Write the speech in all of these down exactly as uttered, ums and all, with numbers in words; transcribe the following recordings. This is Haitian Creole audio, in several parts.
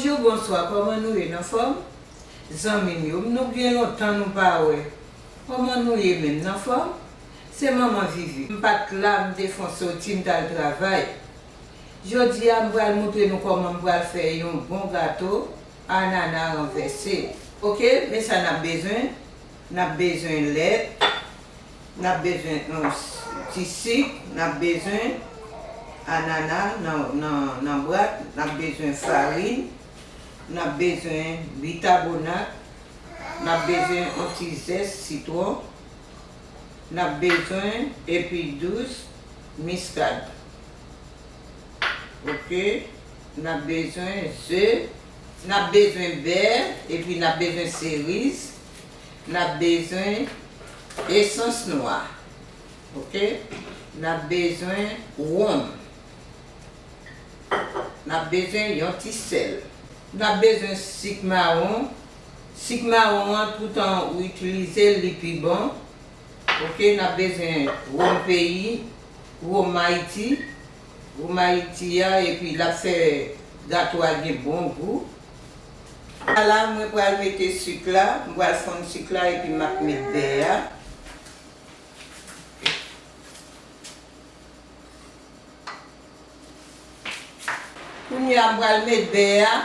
Bonjou, bonswa, kòman nou ye, n anfòm? Zanmi m yo, nou gen lontan nou pa wè. Kòman nou ye menm, n anfòm? Se manman Vivi. M pa t la, m te fè yon soti, m t al travay. Jodi a, m pral montre nou kòman m pral fè yon bon gato anana ranvèse. Oke, men sa n ap bezwen. N ap bezwen lèt, n ap bezwen yon ti sik, n ap bezwen anana nan, nan, nan bwat, n ap bezwen farin, n ap bezwen bikabonat, n ap bezwen yon ti zès sitwon, n ap bezwen epi dous, miskad. Oke, n ap bezwen ze, n ap bezwen bè, epi n ap bezwen seriz, n ap bezwen esans nwa. Oke, n ap bezwen wonm. N ap bezwen yon ti sèl. N ap bezwen sik mawon. Sik mawon an, toutan ou itilize l, li pi bon. Oke, n ap bezwen wonm peyi, wonm Ayiti. Wonm Ayiti a, epi l ap fè gato a gen bon gou. Ala, mwen pral mete sik la, m pral fonn sik la, epi m ap met bè a. Kounye a, m pral met bè a.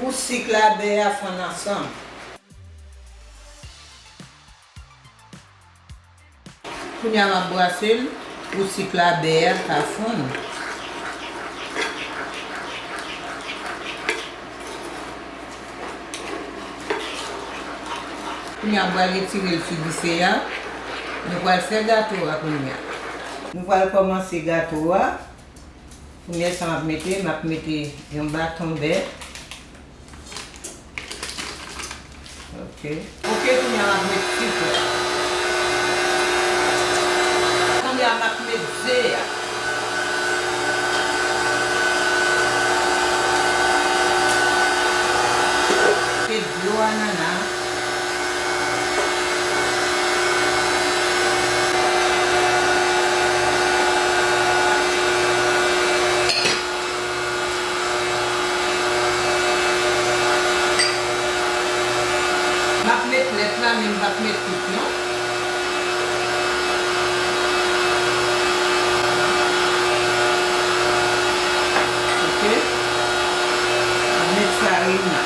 Pou sik la, bè a fonn ansanm. Kounye a, m ap brase l pou sik la, bè a ka fonn. Kounye a, m pral retire l sou dife a. Nou pral fè gato a kounye a. Nou pral kòmanse gato a. Premye sa m ap mete, m ap mete yon baton bè. Oke. Oke, kounye a m ap met sik la. Kounye a m ap met ze a. Met dlo anana. M ap met lèt la, men m p ap met tout, non. Oke. M ap met farin la.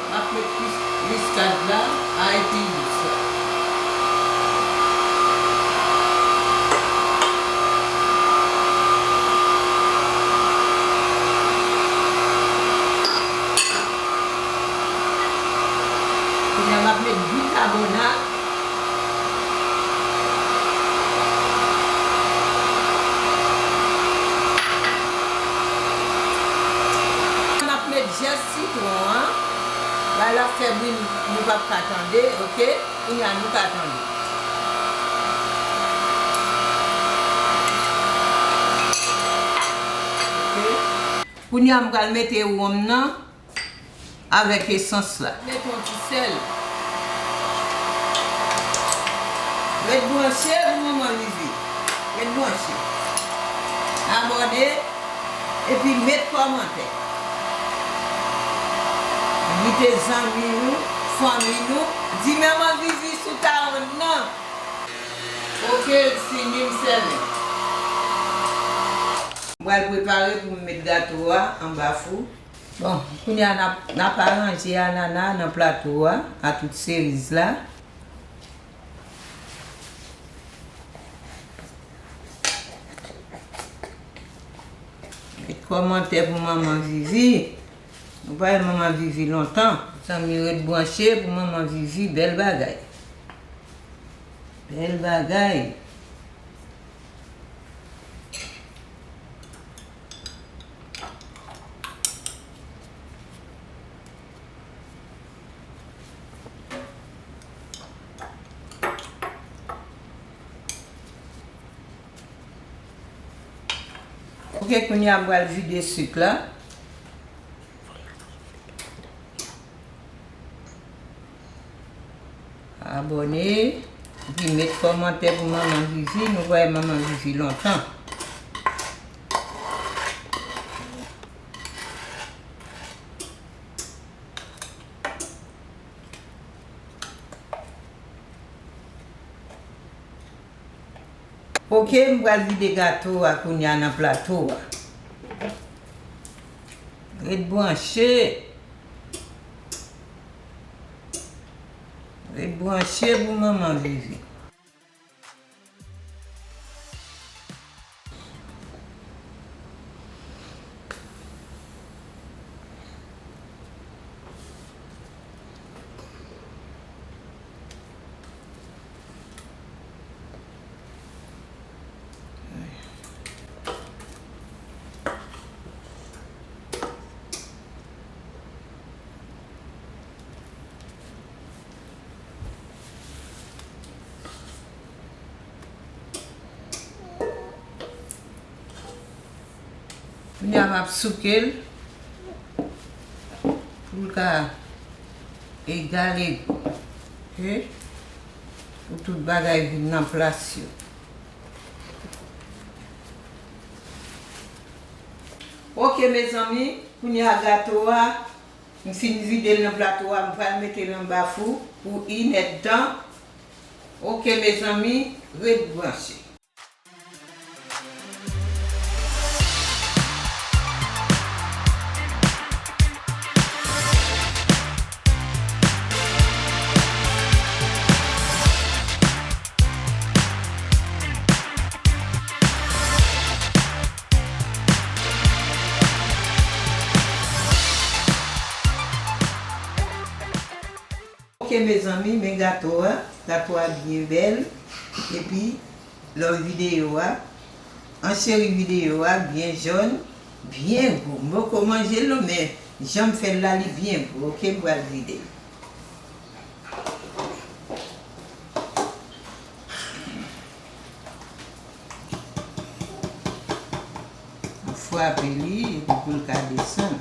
M ap met plis miskad la a epi dous la. Kounye a, m ap met bikabonat. M ap met zès sitwon an. Bagay la ap fè bri, nou p ap ka tande, oke? Kounye a, nou ka tande. Oke? Kounye a, m pral mete wonm nan. Avèk esans la. Met yon ti sèl. Ret branche pou manman Vivi. Ret branche. Abòne, epi met kòmantè. Envite zanmi nou, fanmi nou, di manman Vivi sou tawonn nan. Oke, l fini, m fèmen. M pral prepare pou m met gato a anba fou. Bon, kounye a n ap, n ap aranje anana nan plato a, a tout seriz la. Met kòmantè pou manman Vivi. Nou pa wè manman Vivi lontan. Zanmi, ret branche pou manman Vivi, bèl bagay. Bèl bagay. Oke, kounye a m pral vide sik la. Abòne, epi met kòmantè pou Manman Vivi. Nou pa wè Manman Vivi lontan. Ok, m pral vide gato a kounye a nan plato a. Ret branche. Ret branche pou Manman Vivi. Kounye a m ap souke l pou l ka egal ego. Ok? Pou tout bagay vin nan plas yo. Ok, mezanmi, kounye a gato a, m fin vide l nan plato a, m pral mete l anba fou pou inèdtan. Ok, mezanmi, ret branche. Ok, mezanmi, men gato a. Gato a byen bèl. Epi, love videyo a. An cheri videyo a, byen jòn, byen gou. M poko manje l non, men jan m fè l la, li byen gou. Ok, m pral vide l. M frape li, epi pou l ka desann.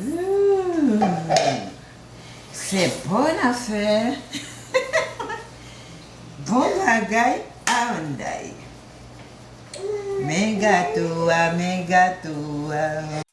Ooh, se bon afè. Bon bagay, Amanday. Men gato a, men gato a.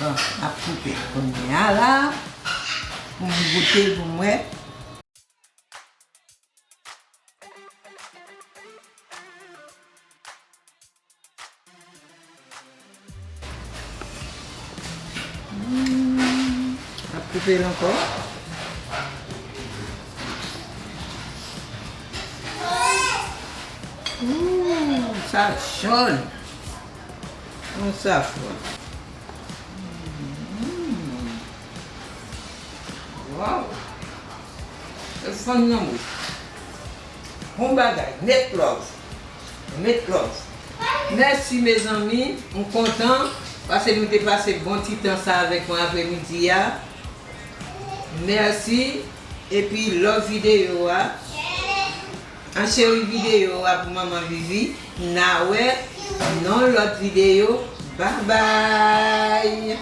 Bon, m ap koupe l kounye a la, pou m goute l pou m wè. Hmm, ap koupe l ankò. Hmm, sa jòn. Bon, sa fò. Hmm. Waw. E fann nan bouch. Bon bagay. Met love. Met love. Mèsi, mezanmi. M kontan paske nou te pase bon ti tan sa avèk mwen apremidi a. Mèsi. Epi love videyo a. An cheri videyo a pou Manman Vivi. N a wè nan lòt videyo. Babay.